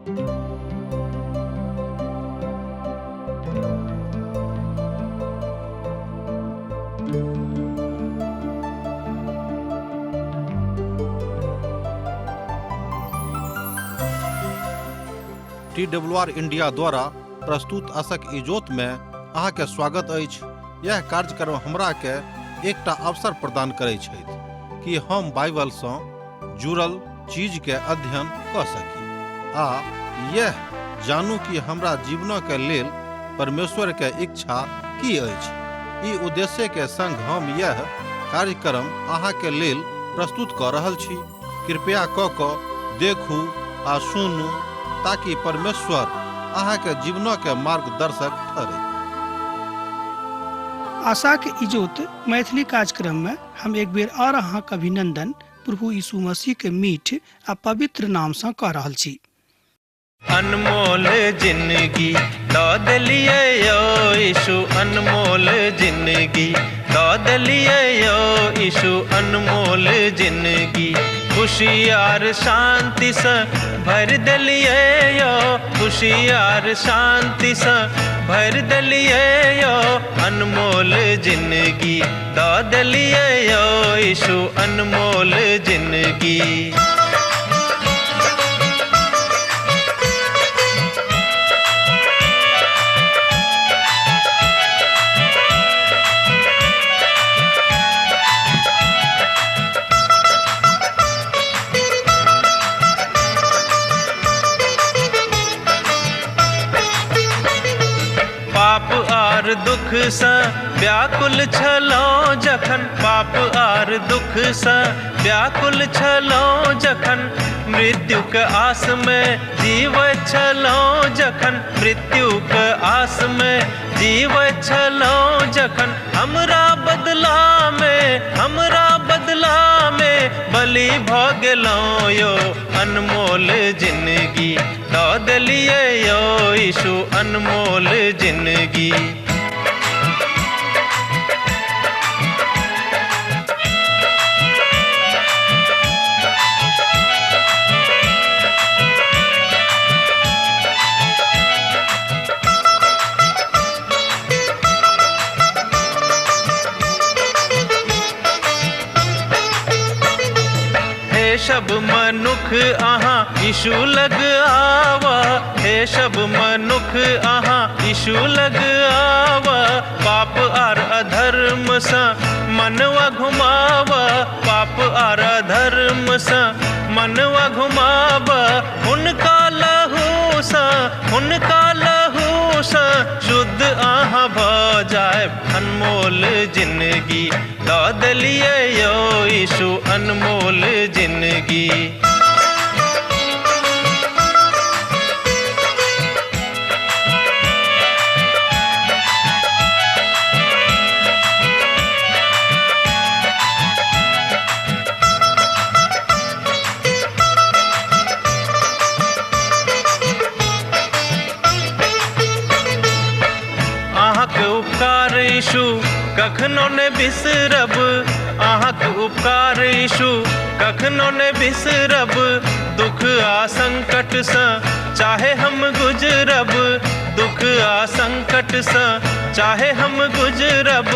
T W R India द्वारा प्रस्तुत असक इजोत में अहाँके स्वागत अछि। यह कार्यक्रम हमरा के एकटा अवसर प्रदान करै छथि कि हम बाइबल सँ जुड़ल चीज के अध्ययन कऽ सकी आ यह जानू कि हमरा जीवनक के लेल परमेश्वर के इच्छा की अछि। ई उद्देश्य के संग हम यह कार्यक्रम अहाँ के लेल प्रस्तुत कऽ रहल छी। कृपया कऽ कऽ देखू आ सुनू ताकि परमेश्वर अहाँ के जीवनक के मार्गदर्शक ठहरै। आशाक इजोत मैथिली कार्यक्रम में हम एक बेर और अहाँक अभिनंदन प्रभु यीशु मसीह के मीठ आ पवित्र नाम से कऽ रहल छी। अनमोल जिंदगी दऽ देलियै यौ यीशु, अनमोल जिंदगी दऽ देलियै यौ यीशु, अनमोल जिंदगी खुशी आर शांतिसँ भरि देलियै यौ, खुशी आर शांतिसँ भरि देलियै यौ, अनमोल जिंदगी दऽ देलियै यौ यीशु, अनमोल जिंदगी। पाप आर दुखसँ व्याकुल छलहुँ जखन, पाप आर दुखसँ व्याकुल छलहुँ जखन, मृत्युक आसमे जीवैत छलहुँ जखन, मृत्युक आसमे जीवैत छलहुँ जखन, हमरा बदलामे, हमरा बदलामे बलि भऽ गेलहुँ यौ, अनमोल जिंदगी दऽ देलियै यौ यीशु, अनमोल जिंदगी। हे सब मनुख अहाँ यीशु लग आवा, हे सब मनुख अहाँ यीशु लग आवा, पाप आर अधर्म सँ मनवा घुमावा, पाप आर अधर्म सँ मनवा घुमावा, हुनका लहू सँ, हुनका लहू सँ शुद्ध अहाँ भऽ जायब, अनमोल जिंदगी दऽ देलियै यौ यीशु, अनमोल जिंदगी। अहाँक उपकार यीशु कखनो ने बिसरब, अहाँक उपकार यीशु कखनो ने बिसरब, दुख आ संकटसँ चाहे हम गुजरब, दुख आ संकटसँ चाहे हम गुजरब,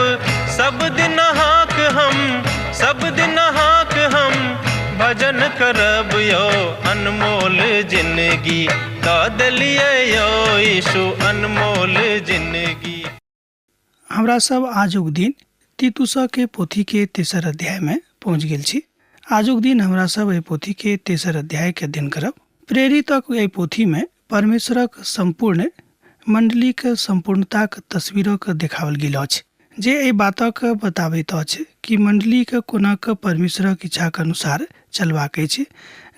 सब दिन अहाँक हम, सब दिन अहाँक हम भजन करब यौ, अनमोल जिंदगी दऽ देलियै यौ यीशु, अनमोल जिंदगी। हमरा सब आजुक दिन तीतुसके पोथीके तेसर अध्यायमे पहुँच गेल छी। आजुक दिन हमरा सब एहि पोथीके तेसर अध्यायके अध्ययन करब। प्रेरितक एहि पोथीमे परमेश्वरक सम्पूर्ण मण्डलीक सम्पूर्णताक तस्वीरक देखाओल गेल अछि, जे एहि बातक बताबैत अछि कि मण्डलीक कोना कऽ परमेश्वरक इच्छाक अनुसार चलबाक अछि,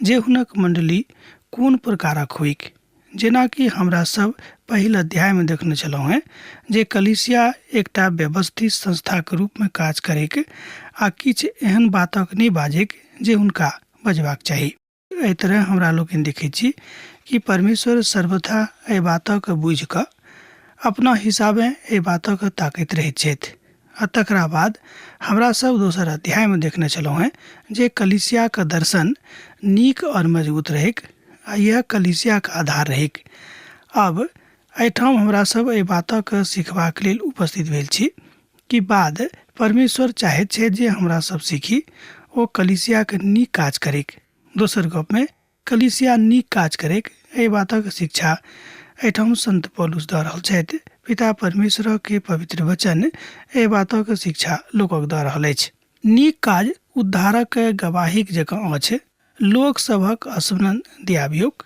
जे हुनक मण्डली कोन प्रकारक होइक। जेनाकि हमरा सब पहिल अध्यायमे देखने छलहुँ हेँ जे कलीसिया एकटा व्यवस्थित संस्थाक रूपमे काज करैक आ किछु एहन बातक नहि बाजैक जे हुनका बजबाक चाही। एहि तरह हमरा लोकनि देखैत छी कि परमेश्वर सर्वथा एहि बातक बुझि कऽ अपना हिसाबे एहि बातक ताकैत रहैत छथि। आ तकरा बाद हमरा सब दोसर अध्यायमे देखने छलहुँ हेँ जे कलीसियाक दर्शन नीक आओर मजबूत रहैक आ इएह कलीसियाके आधार रहैक। आब एहिठाम हमरा सब एहि बातक सिखबाक लेल उपस्थित भेल छी कि बाद परमेश्वर चाहैत छथि जे हमरा सब सीखी ओ कलीसियाके नीक काज करैक। दोसर गपमे कलीसिया नीक काज करैक एहि बातक शिक्षा एहिठाम संत पौलुस दऽ रहल छथि। पिता परमेश्वरक पवित्र वचन एहि बातक शिक्षा लोकक दऽ रहल अछि। नीक काज उद्धारक गवाहीक जकाँ अछि। लोक सभक स्मरण दियाबियौक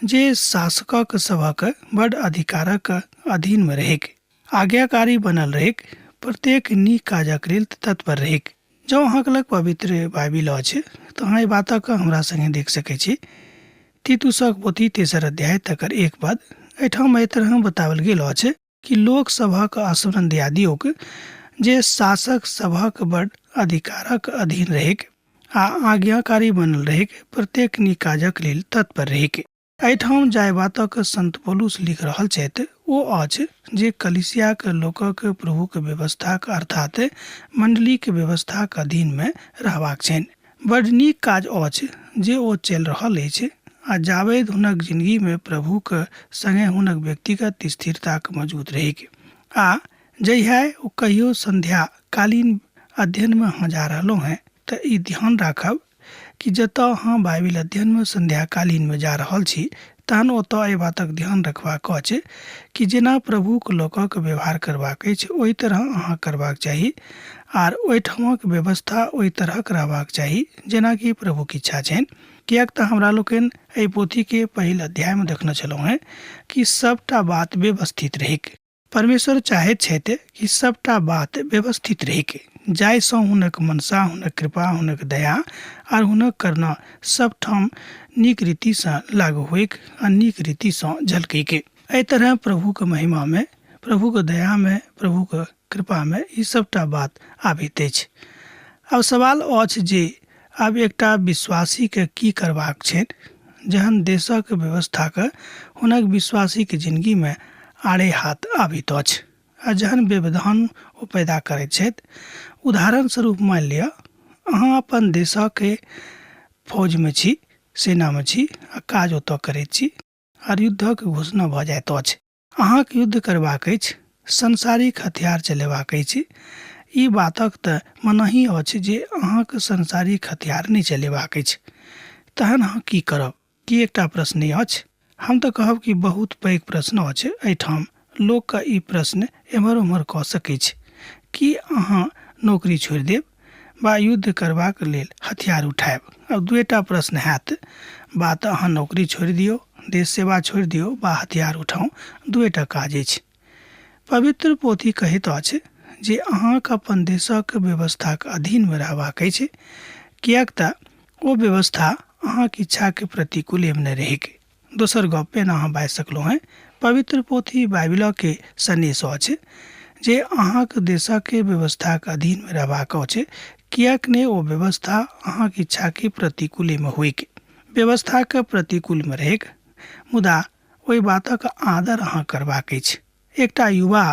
जे शासकक सभक बड़ अधिकारक अधीनमे रहैक, आज्ञाकारी बनल रहैक, प्रत्येक नीक काजक लेल तत्पर रहैक। जँ अहाँके लग पवित्र बाइबिल अछि तऽ अहाँ एहि बातक हमरा सङ्गे देख सकै छी। तीतुसक पोथी तेसर अध्याय तकर एक पद एहिठाम एहि तरह बताओल गेल अछि कि लोक सभक स्मरण दिया दियौक जे शासक सभक बड़ अधिकारक अधीन रहैक आ आज्ञाकारी बनल रहैक, प्रत्येक नीक काजक लेल तत्पर रहैक। एहिठाम जाहि बातक संत पौलुस लिख रहल छथि ओ अछि जे कलीसियाक लोकक प्रभुक व्यवस्थाक अर्थात मंडलीक व्यवस्थाक अधीनमे रहबाक छनि। बड नीक काज अछि जे ओ चलि रहल अछि आ जाबैत हुनक जिनगीमे प्रभुक संगे हुनक व्यक्तिगत स्थिरताक मौजूद रहैक आ जहिया ओ कहियो संध्याकालीन अध्ययनमे अहाँ जा रहलहुँ हेँ तऽ ई ध्यान राखब कि जतऽ अहाँ बाइबिल अध्ययनमे संध्याकालीनमे जा रहल छी तहन ओतऽ एहि बातक ध्यान रखबाक अछि कि जेना प्रभुक लोकक व्यवहार करबाक अछि ओहि तरह अहाँ करबाक चाही आर ओहिठामक व्यवस्था ओहि तरहक रहबाक चाही जेनाकि प्रभुक इच्छा छनि। किएक तऽ हमरा लोकनि एहि पोथीके पहिल अध्यायमे देखने छलहुँ हेँ कि सभटा बात व्यवस्थित रहैक। परमेश्वर चाहैत छथि कि सभटा बात व्यवस्थित रहैक, जाहिसँ हुनक मनसा, हुनक कृपा, हुनक दया आर हुनक करुणा सभठाम नीक रीतिसँ लागू होइक आ नीक रीतिसँ झलकैक। एहि तरह प्रभुक महिमामे, प्रभुक दयामे, प्रभुक कृपामे ई सभटा बात आबैत अछि। आब सवाल अछि जे आब एकटा विश्वासीके की करबाक छनि जहन देशक व्यवस्थाक हुनक विश्वासीक जिनगीमे आड़े हाथ आबैत अछि आ जहन व्यवधान ओ पैदा करैत छथि। उदाहरण स्वरूप मानि लिअ अहाँ अपन देशके फौजमे छी, सेनामे छी आ काज ओतऽ करैत छी आर युद्धक घोषणा भऽ जाइत अछि। अहाँक युद्ध करबाक अछि, सांसारिक हथियार चलेबाक अछि। ई बातक तऽ मनाही अछि जे अहाँक सांसारिक हथियार नहि चलेबाक अछि। तहन अहाँ की करब? की एकटा प्रश्न नहि अछि? हम तऽ कहब कि बहुत पैघ प्रश्न अछि एहिठाम लोकके ई प्रश्न एम्हर ओम्हर कऽ सकैछ। की अहाँ नौकरी छोड़ि देब वा युद्ध करबाक लेल हथियार उठायब? आब दुएटा प्रश्न हैत वा तऽ अहाँ नौकरी छोड़ि दियौ, देश सेवा छोड़ि दियौ वा हथियार उठाउ, दुएटा काज अछि। पवित्र पोथी कहैत अछि जे अहाँक अपन देशक व्यवस्थाक अधीनमे रहबाक अछि, किएक तऽ ओ व्यवस्था अहाँक इच्छाके प्रतिकूलेमे नहि रहैक। दोसर गप एना अहाँ बाजि सकलहुँ हेँ, पवित्र पोथी बाइबिलके सन्देश अछि जे अहाँक देशक व्यवस्थाक अधीनमे रहबाक अछि, किएक ने ओ व्यवस्था अहाँक इच्छाके प्रतिकूलेमे होइक। व्यवस्थाक प्रतिकूलमे रहैक, मुदा ओहि बातक आदर अहाँ करबाक अछि। एकटा युवा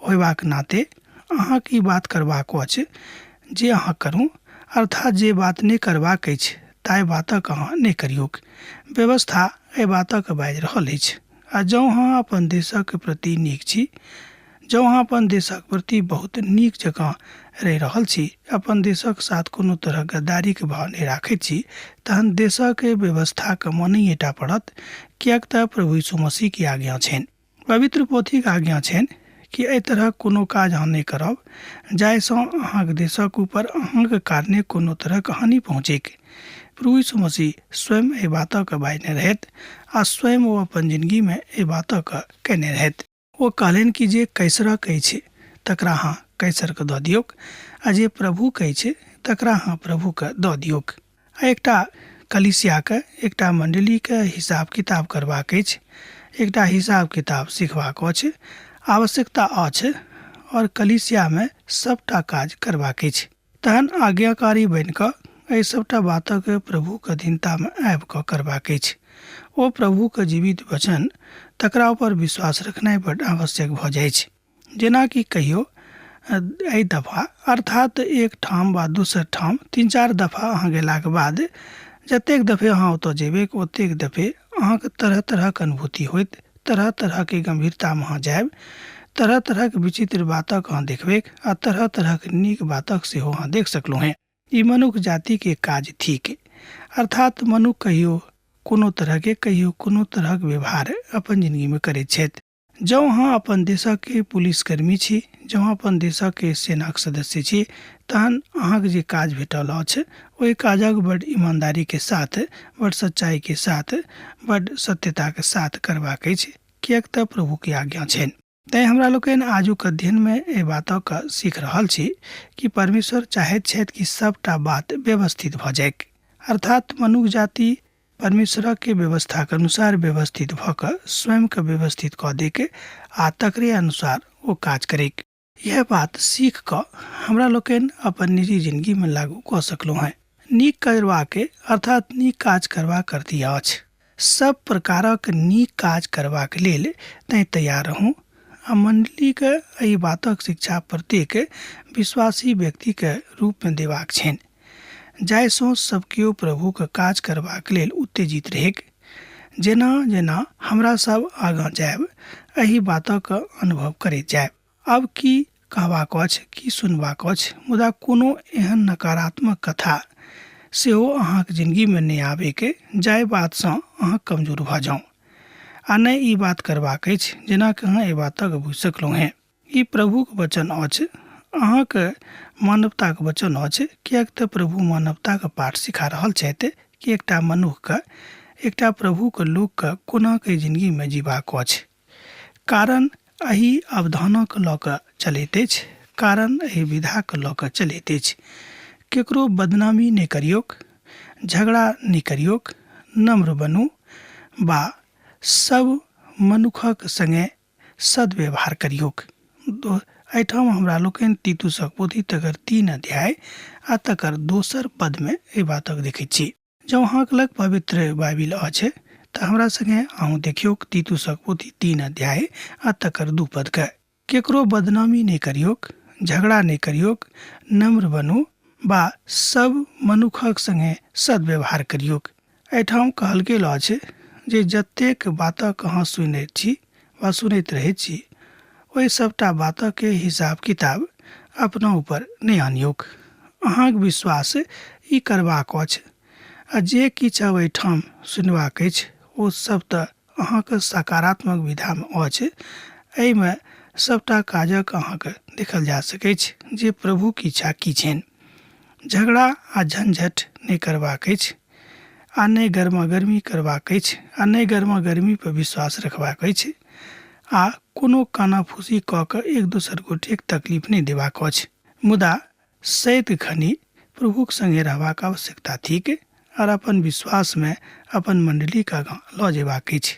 होयबाक नाते अहाँक ई बात करबाक अछि जे अहाँ करू, अर्थात जे बात नहि करबाक अछि ताहि बातक अहाँ नहि करियौक। व्यवस्था एहि बातक बाजि रहल अछि। आ जँ अहाँ अपन देशक प्रति नीक छी, जँ अहाँ अपन देशक प्रति बहुत नीक जकाँ रहि रहल छी, अपन देशक साथ कोनो तरहक गद्दारीक भाव नहि राखैत छी, तहन देशक व्यवस्थाक मानैएटा पड़त, किएक तऽ प्रभु यीशु मसीहक आज्ञा छनि। पवित्र पोथीक आज्ञा छनि कि एहि तरहक कोनो काज अहाँ नहि करब जाहिसँ अहाँक देशक ऊपर अहाँक कारणे कोनो तरहक हानि पहुँचैक। प्रभु यीशु मसीह स्वयं एहि बातक बाजने रहथि आ स्वयं ओ अपन जिनगीमे एहि बातक कयने रहथि। ओ कहलनि कि जे कैसरक अछि तकरा अहाँ कैसरके दऽ दियौक आ जे प्रभुक अछि तकरा अहाँ प्रभुके दऽ दियौक। आ एकटा कलीसियाके एकटा मण्डलीके हिसाब किताब करबाक अछि, एकटा हिसाब किताब सिखबाक अछि, आवश्यकता अछि आओर कलीसियामे सबटा काज करबाक अछि। तहन आज्ञाकारी बनि कऽ एहि सबटा बातक प्रभुक अधीनतामे आबि कऽ करबाक अछि। ओ प्रभुक जीवित वचन तकरा ऊपर विश्वास रखनाइ बड्ड आवश्यक भऽ जाइछ। जेनाकि कहियो एहि दफा अर्थात एक ठाम वा दोसर ठाम 3-4 दफा अहाँ गेलाके बाद जतेक दफे अहाँ ओतऽ जेबै ओतेक दफे अहाँके तरह तरहक अनुभूति होइत, तरह तरहके गम्भीरतामे अहाँ जायब, तरह तरहक विचित्र बातक अहाँ देखबैक आ तरह तरहक नीक बातक सेहो अहाँ देख सकलहुँ हेँ। ई मनुख जातिके काज थिक। अर्थात मनुख कहियो कोनो तरहके कहियो कोनो तरहक व्यवहार अपन जिन्दगीमे करैत छथि। जँ अहाँ अपन देशके पुलिसकर्मी छी, जँ अहाँ अपन देशके सेनाक सदस्य छी, तहन अहाँके जे काज भेटल अछि ओहि काजक बड्ड ईमानदारीके साथ, बड्ड सच्चाइके साथ, बड्ड सत्यताके साथ करबाक अछि, किएक तऽ प्रभुके आज्ञा छनि। तैँ हमरा लोकनि आजुक अध्ययनमे एहि बातक सीख रहल छी कि परमेश्वर चाहैत छथि कि सभटा बात व्यवस्थित भऽ जाइक। अर्थात मनुख जाति परमेश्वरके व्यवस्थाके अनुसार व्यवस्थित भऽ कऽ स्वयंके व्यवस्थित कऽ दैके आ तकरे अनुसार ओ काज करैक। इएह बात सीख कऽ हमरा लोकनि अपन निजी जिनगीमे लागू कऽ सकलहुँ हेँ। नीक करबाके अर्थात नीक काज करबाक अर्थ इएह अछि। सब प्रकारक नीक काज करबाक लेल तैँ तैयार रहू आ मण्डलीके एहि बातक शिक्षा प्रत्येक विश्वासी व्यक्तिके रूपमे देबाक छनि। जाहिसँ सभ केओ प्रभुक काज करबाक लेल उत्तेजित रहैक। जेना जेना हमरा सब आगाँ जायब, एहि बातक अनुभव करैत जायब। आब की कहबाक अछि, की सुनबाक अछि, मुदा कोनो एहन नकारात्मक कथा सेहो अहाँक जिनगीमे नहि आबैक जाहि बातसँ अहाँ कमजोर भऽ जाउ। आ ने ई बात करबाक अछि जेना कि अहाँ एहि बातक बुझि सकलहुँ हेँ। ई प्रभुक वचन अछि, अहाँक मानवताक वचन अछि, किएक तऽ प्रभु मानवताक पाठ सिखा रहल छथि कि एकटा मनुखके, एकटा प्रभुक लोकके कोना के जिनगीमे जीबाक अछि। कारण एहि अवधानक लऽ कऽ चलैत अछि, कारण एहि विधाके लऽ कऽ चलैत अछि। केकरो बदनामी नहि करियौक, झगड़ा नहि करियौक, नम्र बनू बा सब मनुखक सङ्गे सद्व्यवहार करियौक। एहिठाम हमरा लोकनि तीतुसक पोथी तकर 3 अध्याय आ तकर दोसर पदमे एहि बातक देखैत छी। जँ अहाँक लग पवित्र बाइबिल अछि तऽ हमरा सङ्गे अहूँ देखियौक तीतुसक पोथी 3 अध्याय आ तकर 2 पदके। केकरो बदनामी नहि करियौक, झगड़ा नहि करियौक, नम्र बनू बा सब मनुखक सङ्गे सद्व्यवहार करियौक। एहिठाम कहल गेल अछि जे जतेक बातक अहाँ सुनैत छी वा सुनैत रहैत छी, ओहि सभटा बातके हिसाब किताब अपना ऊपर नहि आनियौक। अहाँक विश्वास ई करबाक अछि आ जे किछु आब एहिठाम सुनबाक अछि ओ सब तऽ अहाँके सकारात्मक विधामे अछि। एहिमे सभटा काजक अहाँके देखल जा सकैछ जे प्रभुक इच्छा की छनि। झगड़ा आ झंझट नहि करबाक अछि आ नहि गरमागर्मी करबाक अछि आ नहि गरमागर्मी पर विश्वास रखबाक अछि आ कोनो कानाफूसी कऽ कऽ एक दोसर गोटेक तकलीफ नहि देबाक अछि। मुदा सदिखनि प्रभुक सङ्गे रहबाक आवश्यकता थिक आर अपन विश्वासमे अपन मण्डलीके आगाँ लऽ जेबाक अछि।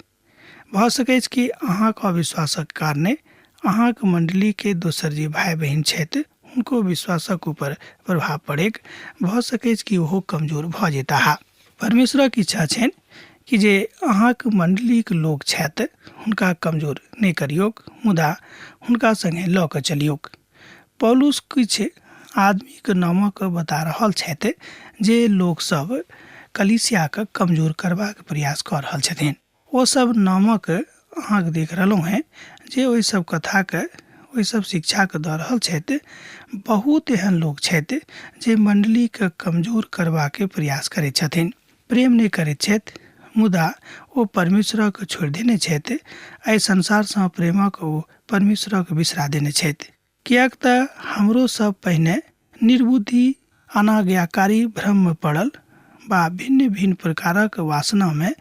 भऽ सकैछ कि अहाँक अविश्वासक कारणे अहाँक मण्डलीके दोसर जे भाय बहिन छथि हुनको विश्वासक ऊपर प्रभाव पड़ैक, भऽ सकैछ कि ओहो कमजोर भऽ जेताह। परमेश्वरक इच्छा छनि कि जे अहाँक मण्डलीक लोक छथि हुनका कमजोर नहि करियौक, मुदा हुनका सङ्गे लऽ कऽ चलियौक। पौलुस किछु आदमीक नामक बता रहल छथि जे लोकसभ कलीसियाके कमजोर करबाक प्रयास कऽ रहल छथिन। ओ सब नामक अहाँके देख रहलहुँ हेँ जे ओहि सब कथाके, ओहि सब शिक्षाके दऽ रहल छथि। बहुत एहन लोक छथि जे मण्डलीके कमजोर करबाके प्रयास करैत छथिन। प्रेम नहि करैत छथि, मुदा ओ परमेश्वरक छोड़ि देने छथि। एहि संसारसँ प्रेमक ओ परमेश्वरक बिसरा देने छथि। किएक तऽ हमरो सब पहिने निर्बुद्धि, अनाज्ञाकारी भ्रममे पड़ल बा भिन्न भिन्न प्रकारक वासनामे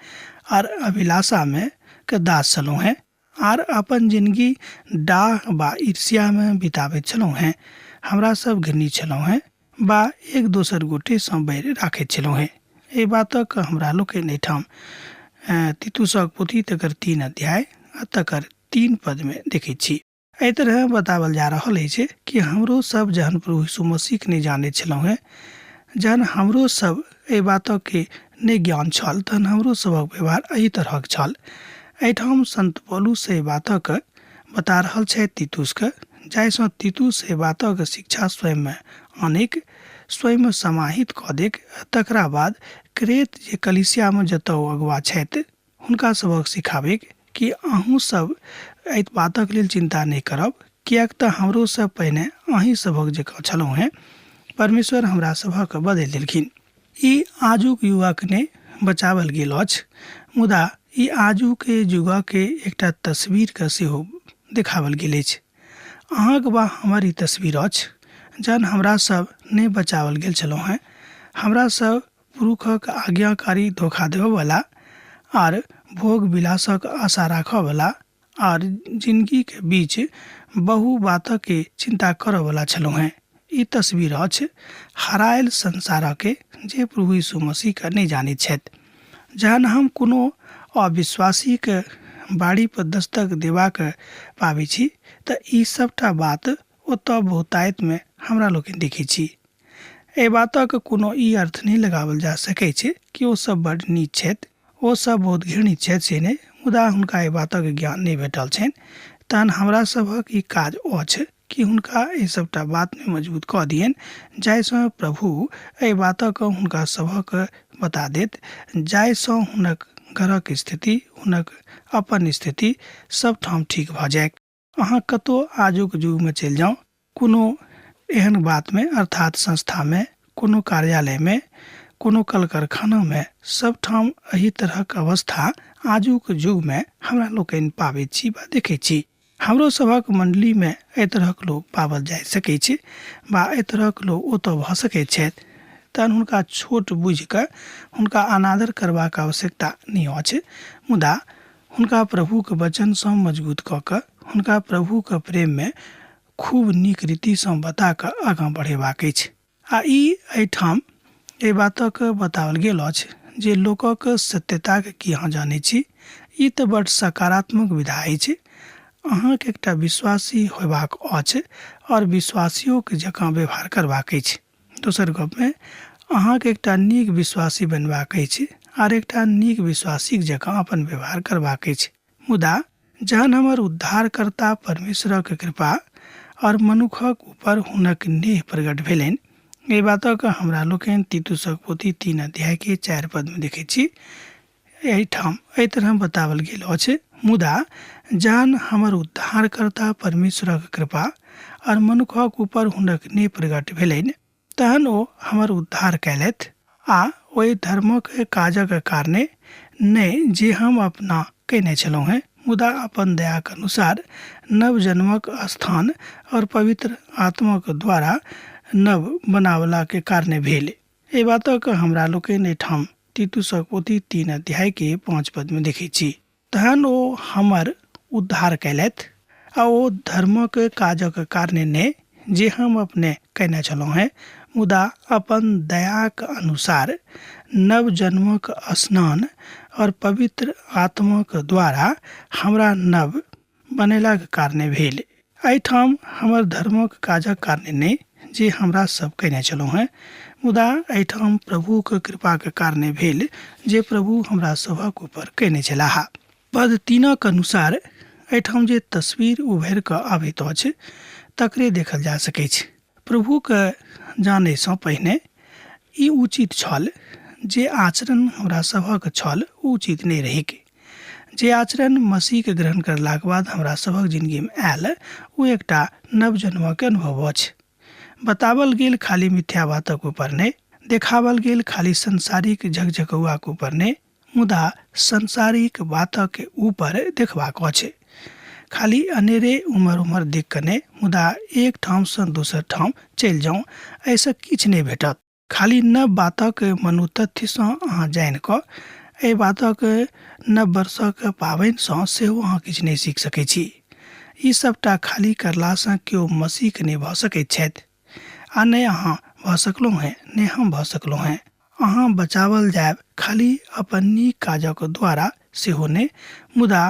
आर अभिलाषामे के दास छलहुँ हेँ आर अपन जिनगी डाह बा ईर्ष्यामे बिताबैत छलहुँ हेँ। हमरा सब घृणित छलहुँ हेँ बा एक दोसर गोटेसँ बैर राखैत छलहुँ हेँ। एहि बातक हमरा लोकनि एहिठाम तीतुसक पोथी तकर 3 अध्याय आ तकर 3 पदमे देखैत छी। एहि तरह बताओल जा रहल अछि कि हमरो सब जहन प्रभु यीशु मसीहके नहि जानैत छलहुँ हेँ, जहन हमरो सब एहि बातके नहि ज्ञान छल, तहन हमरो सभक व्यवहार एहि तरहक छल। एहिठाम संत पौलुस एहि बातक बता रहल छथि तीतुसके, जाहिसँ तीतुस एहि बातक शिक्षा स्वयंमे आनिक स्वयंमे समाहित कऽ देक। तकरा बाद क्रेत जे कलीसियामे जतऽ ओ अगुआ छथि, हुनका सभक सिखाबैक कि अहूँ सब एहि बातक लेल चिन्ता नहि करब, किएक तऽ हमरो सब पहिने अहीं सभक जकाँ छलहुँ हेँ। परमेश्वर हमरा सभक बदलि देलखिन। ई आजुक युवक नहि बचाओल गेल अछि, मुदा ई आजुके युगके एकटा तस्वीरके सेहो देखाओल गेल अछि। अहाँक वा हमर ई तस्वीर अछि जहन हमरा सब नहि बचाओल गेल छलहुँ हेँ। हमरा सब पुरुखक आज्ञाकारी धोखा देबयवला आर भोग विलासक आशा राखयवला आर जिनगीके बीच बहु बातके चिन्ता करयवला छलहुँ हेँ। ई तस्वीर अछि हरायल संसारके जे प्रभु यीशु मसीहके नहि जानैत छथि। जहन हम कोनो अविश्वासीके बाड़ी पर दस्तक देबाक पाबै छी तऽ ई सभटा बात ओतऽ बहुतायतमे हमरा लोकनि देखै छी। एहि बातक कोनो ई अर्थ नहि लगाओल जा सकैछ कि ओ सब बड्ड नीच छथि, ओ सब बहुत घृणित छथि से नहि, मुदा हुनका एहि बातक ज्ञान नहि भेटल छनि। तहन हमरा सभक ई काज अछि कि हुनका एहि सभटा बातमे मजबूत कऽ दियनि जाहिसँ प्रभु एहि बातक हुनका सभक बता देत जाहिसँ हुनक घरक स्थिति, हुनक अपन स्थिति सब ठाम ठीक भऽ जाइक। अहाँ कतहु आजुक युगमे चलि जाउ, कोनो एहन बातमे अर्थात संस्थामे, कोनो कार्यालयमे, कोनो कल कारखानामे, सब ठाम एहि तरहक अवस्था आजुक युगमे हमरा लोकनि पाबैत छी वा देखैत छी। हमरो सभक मण्डलीमे एहि तरहक लोक पाओल जा सकैत छै वा एहि तरहक लोक ओतऽ भऽ सकैत छथि। तहन हुनका छोट बुझि कऽ हुनका अनादर करबाक आवश्यकता नहि अछि, मुदा हुनका प्रभुक वचनसँ मजगूत कऽ कऽ हुनका प्रभुक प्रेममे खूब नीक रीतिसँ बता कऽ आगाँ बढ़ेबाक अछि। आ ई एहिठाम एहि बातक बताओल गेल अछि जे लोकक सत्यताक की अहाँ जानैत छी? ई तऽ बड्ड सकारात्मक विधा अछि। अहाँक एकटा विश्वासी होयबाक अछि आओर विश्वासियोक जकाँ व्यवहार करबाक अछि। दोसर गपमे अहाँके एकटा नीक विश्वासी बनबाक अछि आर एकटा नीक विश्वासीक जकाँ अपन व्यवहार करबाक अछि। मुदा जहन हमर उद्धारकर्ता परमेश्वरक कृपा और मनुखक ऊपर हुनक नेह प्रकट भेलनि, एहि बातक हमरा लोकनि तीतुसक पोथी 3 अध्याय के 4 पद में देखैत छी। एहिठाम एहि तरह बताओल गेल अछि, मुदा जहन हमर उद्धारकर्ता परमेश्वरक कृपा और मनुखक ऊपर हुनक नेह प्रकट भेलनि, तहन ओ हमर उद्धार कयलथि आ ओहि धर्मक काजक कारणे नहि जे हम अपना कयने छलहुँ हेँ, मुदा अपन दयाक अनुसार नव जन्मक स्थान और पवित्र आत्माक द्वारा नव बनावला के कारणे भेल। एहि बातक हमरा लोकनि एहिठाम तीतुसक पोथी 3 अध्याय के 5 पद में देखैत छी। तहन ओ हमर उद्धार कयलथि आ ओ धर्मक काजक कारणे नहि जे हम अपने कयने छलहुँ हेँ, मुदा अपन दयाक अनुसार नव जन्मक स्नान और पवित्र आत्माक द्वारा हमरा नव बनेलाक कारणे भेल। एहिठाम हमर धर्मक काजक कारणे नहि जे हमरा सब कयने छलहुँ हेँ, मुदा एहिठाम प्रभुक कृपाक कारणे भेल जे प्रभु हमरा सभक ऊपर कयने छलाह। पद 3 अनुसार एहिठाम जे तस्वीर उभरि कऽ आबैत अछि तकरे देखल जा सकैछ। प्रभुके जानैसँ पहिने ई उचित छल जे आचरण हमरा सभक छल ओ उचित नहि रहैक। जे आचरण मसीहके ग्रहण करलाक बाद हमरा सभक जिनगीमे आयल ओ एकटा नव जन्मक अनुभव अछि। बतावल गेल खाली मिथ्या बातक ऊपर नहि, देखावल गेल खाली संसारिक झकझकौआक ऊपर नहि, मुदा संसारिक बातक ऊपर देखबाक अछि। खाली अनेरे उमर उमर देख कऽ नहि, मुदा एक ठामसँ दोसर ठाम चलि जाउ, एहिसँ किछु नहि भेटत। खाली नव बातक मनोतथ्यसँ अहाँ जानि कऽ एहि बातक नव वर्षक पाबनिसँ सेहो अहाँ किछु नहि सीख सकै छी। ई सभटा खाली करलासँ केओ मसीह नहि भऽ सकैत छथि आ ने अहाँ भऽ सकलहुँ हेँ ने हम भऽ सकलहुँ हेँ। अहाँ बचावल जायब खाली अपन नीक काजक द्वारा सेहो नहि, मुदा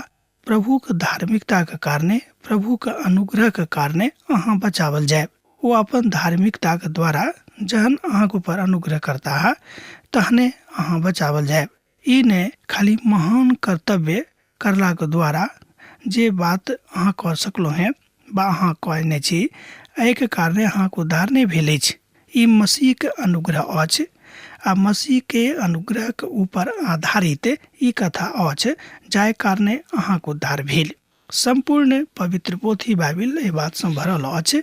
प्रभुक धार्मिकताक कारणे, प्रभुक अनुग्रहक कारणे अहाँ बचावल जायब। ओ अपन धार्मिकताक द्वारा जहन अहाँक ऊपर अनुग्रह करताह तहने अहाँ बचावल जायब। ई ने खाली महान कर्तव्य करलाक द्वारा जे बात अहाँ कऽ सकलहुँ हेँ वा अहाँ कयने छी, एहिके कारणे अहाँक उद्धार नहि भेल अछि। ई मसीहक अनुग्रह अछि। आ मसीहके अनुग्रहक ऊपर आधारित ई कथा अछि जाहि कारणे अहाँक उद्धार भेल। सम्पूर्ण पवित्र पोथी बाइबिल एहि बातसँ भरल अछि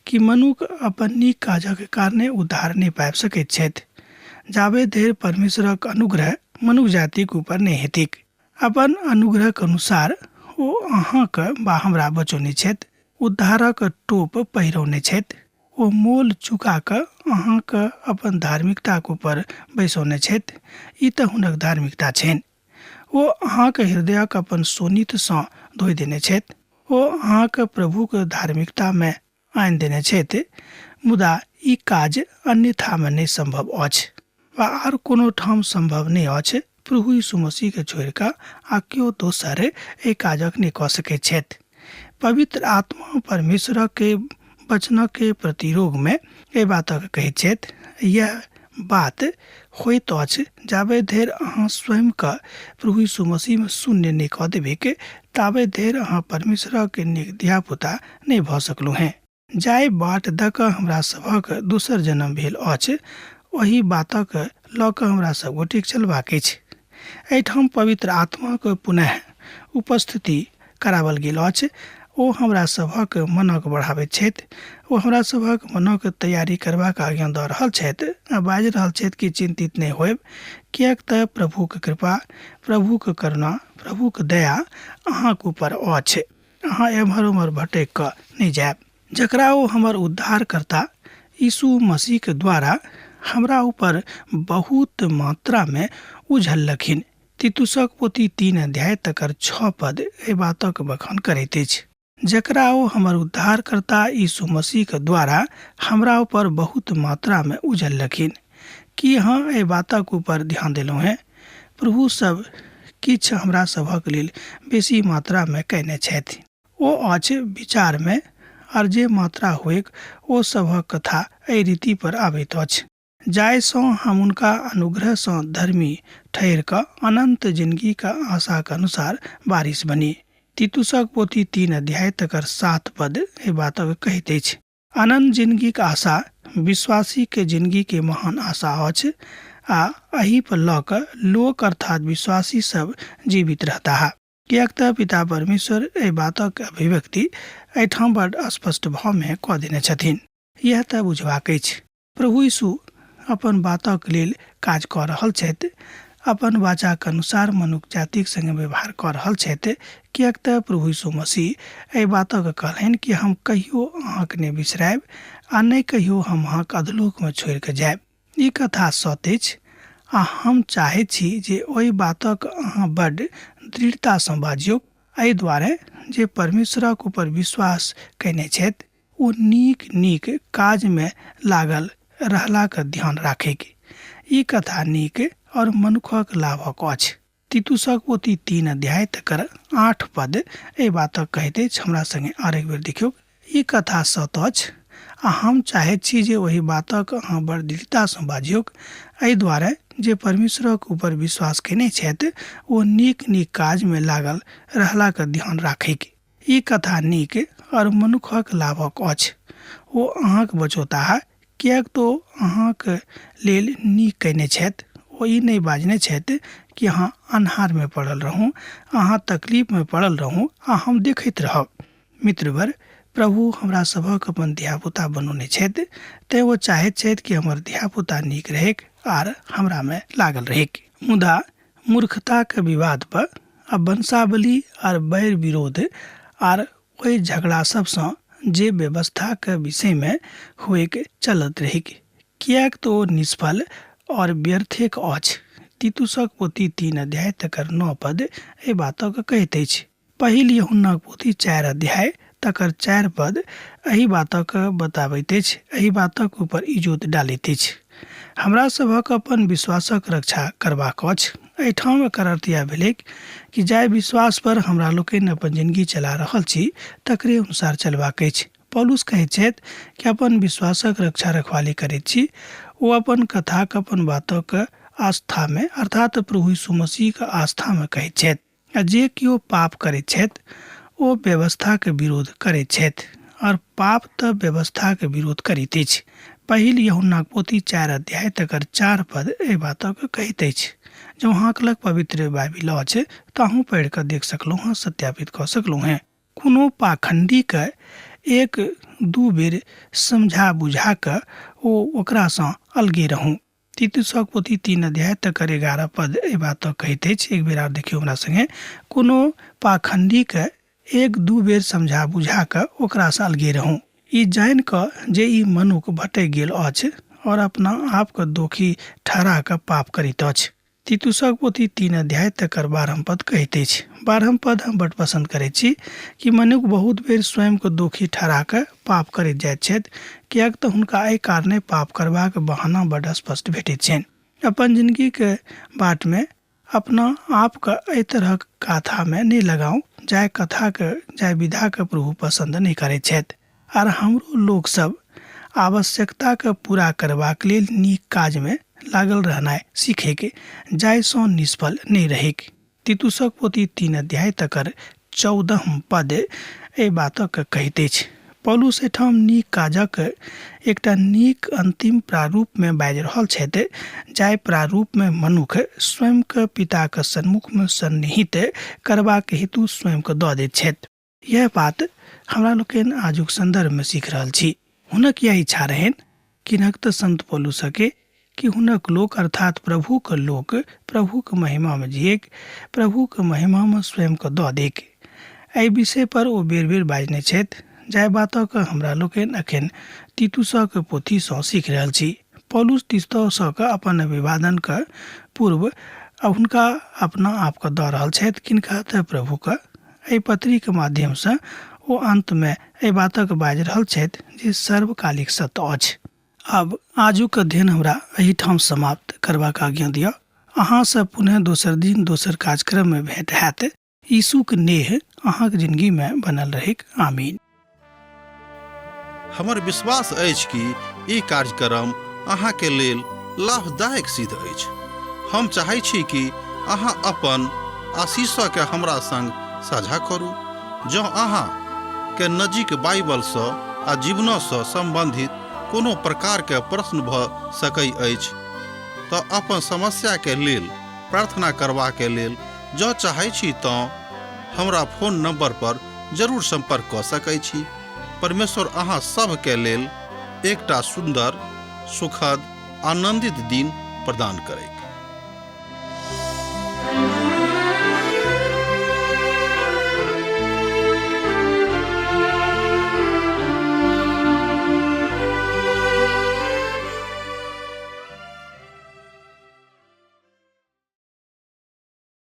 कि मनुख अपन नीक काजक कारणे उद्धार नहि पाबि सकैत छथि जाबे धरि परमेश्वरक अनुग्रह मनुख जातिक ऊपर नहि हेतैक। अपन अनुग्रहक अनुसार ओ अहाँके वा हमरा बचौने छथि, उद्धारक टोप पहिरौने छथि, ओ मोल चुका कऽ अहाँके अपन धार्मिकताक ऊपर बैसौने छथि। ई तऽ हुनक धार्मिकता छनि। ओ अहाँक हृदयक अपन शोणितसँ धोइ देने छथि। ओ अहाँके प्रभुक धार्मिकतामे आनि देने छथि। मुदा ई काज अन्यथामे नहि सम्भव अछि वा आर कोनो ठाम सम्भव नहि अछि। प्रभु यीशु मसीहके छोड़ि कऽ आ केओ दोसर एहि काजक नहि कऽ सकैत छथि। पवित्र आत्मा परमेश्वरक वचनक प्रतिरोगमे एहि बातक कहैत छथि। यैह बात होइत अछि जाबे धरि अहाँ स्वयंके प्रभु यीशु मसीहमे शून्य नहि कऽ देबैक ताबे धरि अहाँ परमेश्वरक नीक धियापुता नहि भऽ सकलहुँ हेँ। जाहि बाट दऽ कऽ हमरा सभक दोसर जन्म भेल अछि ओहि बातक लऽ कऽ हमरा सभ गोटेक चलबाक अछि। एहिठाम पवित्र आत्माक पुनः उपस्थिति कराओल गेल अछि। ओ हमरा सभक मनक बढ़ाबैत छथि। ओ हमरा सभक मनक तैयारी करबाक आज्ञा दऽ रहल छथि आ बाजि रहल छथि कि चिन्तित नहि होयब, किएक तऽ प्रभुक कृपा, प्रभुक करुणा, प्रभुक दया अहाँक ऊपर अछि। अहाँ एम्हर ओम्हर भटकि कऽ नहि जायब। जकरा ओ हमर उद्धारकर्ता यीशु मसीहक द्वारा हमरा ऊपर बहुत मात्रामे उझललखिन। तीतुसक पोथी 3 अध्याय तकर 6 पद एहि बातक बखान करैत अछि। जकरा ओ हमर उद्धारकर्ता यीशु मसीहक द्वारा हमरा ऊपर बहुत मात्रामे उझललखिन। की अहाँ एहि बातक ऊपर ध्यान देलहुँ हेँ? प्रभु सभ किछु हमरा सभक लेल बेसी मात्रामे कयने छथि। ओ अछि विचारमे, आर जे मात्रा होइक ओ सभक कथा एहि रीति पर आबैत अछि। जाहि सँ हम हुनका अनुग्रह सँ धर्मी ठहरि कऽ अनन्त जिनगीक आशाक अनुसार वारिस बनी। तीतुसक पोथी 3 अध्याय तकर 7 पद एहि बातक कहैत अछि। अनन्त जिनगीक आशा विश्वासीक जिनगीके महान आशा अछि आ एहि पर लऽ कऽ लोक अर्थात विश्वासी सब जीवित रहताह। किएक तऽ पिता परमेश्वर एहि बातक अभिव्यक्ति एहिठाम बड स्पष्ट भावमे कऽ देने छथिन। इएह तऽ बुझबाक अछि। प्रभु यीशु अपन बातक लेल काज कऽ रहल छथि, अपन वाचाक अनुसार मनुख जातिक संगे व्यवहार कऽ रहल छथि, किएक तऽ प्रभु यीशु मसीह एहि बातक कहलनि कि हम कहियो अहाँक नहि बिसरायब आ नहि कहियो हम अहाँक अधलोकमे छोड़ि कऽ जायब। ई कथा सत्य अछि आ हम चाहैत छी जे ओहि बातक अहाँ बड्ड दृढ़तासँ बाजियौक, एहि द्वारे जे परमेश्वरक ऊपर विश्वास कयने छथि ओ नीक नीक काजमे लागल रहलाक ध्यान राखैक। ई कथा नीक और मनुखक लाभक अछि। तीतुसक पोथी 3 अध्याय तकर 8 पद एहि बातक कहैत अछि। हमरा संगे आर एक बेर देखियौक। ई कथा सत अछि आ हम चाहैत छी जे ओहि बातक अहाँ बड़ दृढ़तासँ बाजियौक, एहि द्वारे जे परमेश्वरक ऊपर विश्वास कयने छथि ओ नीक नीक काजमे लागल रहलाक ध्यान राखैक। ई कथा नीक और मनुखक लाभक अछि। ओ अहाँक बचौताह, किएक तऽ ओ अहाँक लेल नीक कयने छथि। ओ ई नहि बाजने छथि कि अहाँ अन्हारमे पड़ल रहू, अहाँ तकलीफमे पड़ल रहू आ हम देखैत रहब। मित्रवर, प्रभु हमरा सभक अपन धियापुता बनौने छथि, तेँ ओ चाहैत छथि कि हमर धियापुता नीक रहैक आर हमरामे लागल रहैक। मुदा मूर्खताक विवाद पर आ वंशावली आर वैर विरोध आर ओहि झगड़ा सभसँ जे व्यवस्थाक विषयमे होइक चलैत रहैक, किएक तऽ ओ निष्फल और व्यर्थेक अछि। तीतुसक पोथी 3 अध्याय तकर 9 पद एहि बातक कहैत अछि। पहिल यूहन्नाक पोथी 4 अध्याय तकर 4 पद एहि बातक बताबैत अछि, एहि बातक ऊपर इजोत डालैत अछि। हमरा सभक अपन विश्वासक रक्षा करबाक अछि। एहिठाम एकर अर्थ इएह भेलैक कि जाहि विश्वास पर हमरा लोकनि अपन जिनगी चला रहल छी तकरे अनुसार चलबाक अछि। पौलुस कहैत छथि कि अपन विश्वासक रक्षा रखवाली करैत छी। ओ अपन कथाक अपन बातक आस्थामे अर्थात प्रभु यीशु मसीहक आस्थामे कहैत छथि। आ जे केओ पाप करैत छथि ओ व्यवस्थाक विरोध करैत छथि, और पाप तऽ व्यवस्थाक विरोध करैत अछि। पहिल यूहन्नाक पोथी 4 अध्याय तकर 4 पद एहि बातक कहैत अछि। जँ अहाँक लग पवित्र बाइबिल अछि तऽ अहूँ पढ़ि कऽ देख सकलहुँ हँ, सत्यापित कऽ सकलहुँ हेँ। कोनो पाखण्डीके 1-2 बेर समझा बुझा कऽ ओ ओकरासँ अलगे रहू। तीतुसक पोथी 3 अध्याय तकर 11 पद एहि बातक कहैत अछि। एक बेर आर देखियौ हमरा संगे, कोनो पाखण्डीके 1-2 बेर समझा बुझा कऽ ओकरासँ अलगे रहू, ई जानि कऽ जे ई मनुख भटकि गेल अछि और अपना आपके दोषी ठहरा कऽ पाप करैत अछि। तीतुसक पोथी 3 अध्याय तकर 12 पद कहैत अछि। 12 पद हम बड पसंद करैत छी कि मनुख बहुत बेर स्वयंके दोषी ठहरा कऽ पाप करैत जाइत छथि, किएक तऽ हुनका एहि कारणे पाप करबाक बहाना बड स्पष्ट भेटैत छनि। अपन जिनगीके बाटमे अपना आपके एहि तरहक गाथामे नहि लगाउ जाहि कथाके, जाहि विधाके प्रभु पसंद नहि करैत छथि। आर हमरो लोकसभ आवश्यकताके पूरा करबाक लेल नीक काजमे लागल रहनाइ सीखैक, जाहिसँ निष्फल नहि रहैक। तीतुसक पोथी 3 अध्याय तकर 14 पद एहि बातक कहैत अछि। पौलुस एहिठाम नीक काजक एकटा नीक अंतिम प्रारूपमे बाजि रहल छथि, जाहि प्रारूपमे मनुख स्वयंके पिताक सन्मुखमे सन्निहित करबाक हेतु स्वयंके दऽ दैत छथि। यह बात हमरा लोकनि आजुक संदर्भमे सीख रहल छी। हुनक यह इच्छा रहनि किनक तऽ संत पौलुसके कि हुनक लोक अर्थात प्रभुक लोक प्रभुक महिमामे जिएक, प्रभुक महिमामे स्वयंके दऽ देक। एहि विषय पर ओ बेर बेर बाजने छथि, जाहि बातक हमरा लोकनि अखन तीतुसक पोथीसँ सीख रहल छी। पौलुस तीतुसक अपन अभिवादनक पूर्व हुनका अपना आपके दऽ रहल छथि, किनका तऽ प्रभुक। एहि पत्रीक माध्यमसँ ओ अन्तमे एहि बातक बाजि रहल छथि जे सर्वकालिक सत्य अछि। आब आजुक अध्ययन हमरा एहिठाम समाप्त करबाक आज्ञा दिअ। अहाँसँ पुनः दोसर दिन दोसर कार्यक्रममे भेंट हैत। यीशुक नेह अहाँक जिंदगीमे बनल रहैक। आमीन। हमर विश्वास अछि कि ई कार्यक्रम अहाँके लेल लाभदायक सिद्ध अछि। हम चाहै छी कि अहाँ अपन आशीषके हमरा संग साझा करू। जँ अहाँ के नजीक बाइबलसँ आ जीवनसँ सम्बन्धित कोनो प्रकारके प्रश्न भऽ सकै अछि तऽ अपन समस्याके लेल प्रार्थना करबाके लेल जँ चाहै छी तँ हमरा फोन नंबर पर जरूर संपर्क कऽ सकै छी। परमेश्वर अहाँ सभके लेल एकटा सुन्दर, सुखद, आनंदित दिन प्रदान करैक।